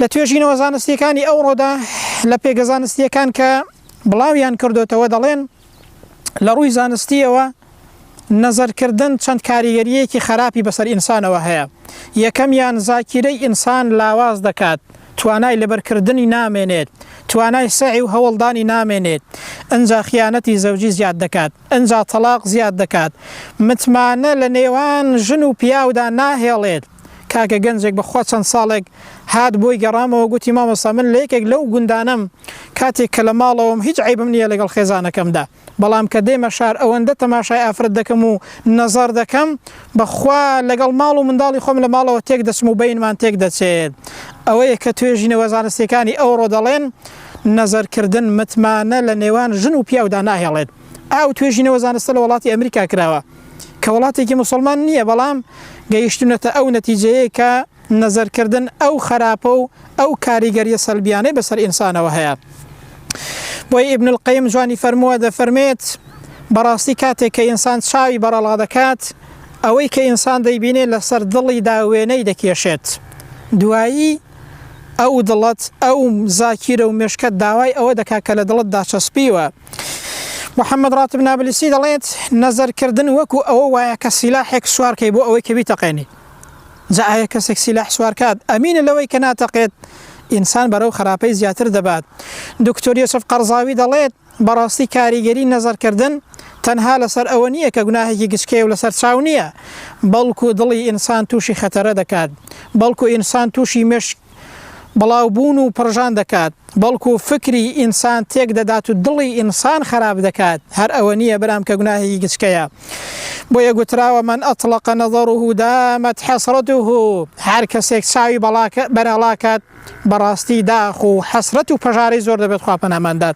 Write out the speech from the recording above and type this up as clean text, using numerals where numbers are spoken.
لە توێژینەوە زانستییەکانی ئەوڕۆدا لە پێگە زانستییەکان کە بڵاویان کردۆتەوە دەڵێن لە ڕووی زانستییەوە نەزەرکردن چەند کاریگەرییەکی خەراپی بەسەر ئینسانەوە هەیە، یەکەمیان زاکیرەی ئینسان لاواز دەکات، توانای لەبەرکردنی نامێنێت، توانای سەعی و هەوڵدانی نامێنێت، ئنجا خیانەتی زەوجی زیاد دەکات، ئنجا تەڵاق زیاد دەکات، متمانە لە نێوان ژن و پیاودا ناهێڵێت، کاکە گەنجێک بەخوا چەند ساڵێک هات بۆی گەڕامەوە گوتی مامۆستا من لە یەکێک لەو گوندانەم کاتێک کە لە ماڵەوەم هیچ عەیبم نییە لەگەڵ خێزانەکەمدا، بەڵام کە دێمە شار ئەوەندە تەماشای ئافرەت دەکەم و نەزەر دەکەم بەخوا لەگەڵ ماڵ و منداڵی خۆم لە ماڵەوە تێک دەچم و بەینمان تێک دەچێت ئەوەیە کە توێژینەوە زانستیەکانی ئەوڕۆ دەڵێن نەزەرکردن متمانە لە نێوان ژن و پیاودا ناهێڵێت ئاو توێژینەوە زانستە لە وڵاتی ئەمریکا کراوە کە وڵاتێکی موسڵمان نییە بەڵام گەیشتونەتە ئەو نەتیجەیە کە نەزەرکردن ئەو خەراپە و ئەو کاریگەریە سەلبیانەی بەسەر ئینسانەوە هەیە. بۆیە ئیبن القیم جوانی فەرمووە دەفەرمێت بەڕاستی کاتێک کە ئینسان چاوی بەڕەڵا دەکات ئەوەی کە ئینسان دەیبینێت لەسەر دڵیدا وێنەی دەکێشێت دوایی ئەو دڵت ئەو زاکیرە و مێشکەت داوای ئەوە دەکات کە لە دڵتدا چەسپیوە محەممەد ڕاتب نابلسی دەڵێت نەزەرکردن وەکو ئەوە وایە کە سیلاحێک سوارکەی بۆ ئەوەی کە بیتەقێنی جا ئایا کەسێک سیلاح سوار کات ئەمینە لەوەی کە ناتەقێت؟ ئینسان بەرەو خراپەی زیاتر دەبات. دکتۆر یوسف قەرزاوی دەڵێت، بەڕاستی کاریگەری نەزەرکردن تەنها لەسەر ئەوە نییە کە گوناهێکی گچکەیە و لەسەر چاو نییە، بەڵکو دڵی ئینسان تووشی خەتەرە دەکات، بەڵکو ئینسان تووشی مێشک بڵاو بوون و پڕژان دەکات، بەڵکو فکری ئینسان تێک دەدات و دڵی ئینسان خراپ دەکات، هەر ئەوە نییە برام کە گوناهێکی گچکەیە. بۆیە گوتراوە، من اطلق نظره دامت حسرته، هەر کەسێک چاوی بەراڵا کات بەڕاستی داخ و حەسرەت و پەژارەی زۆر دەبێت خوا پەنامان دات.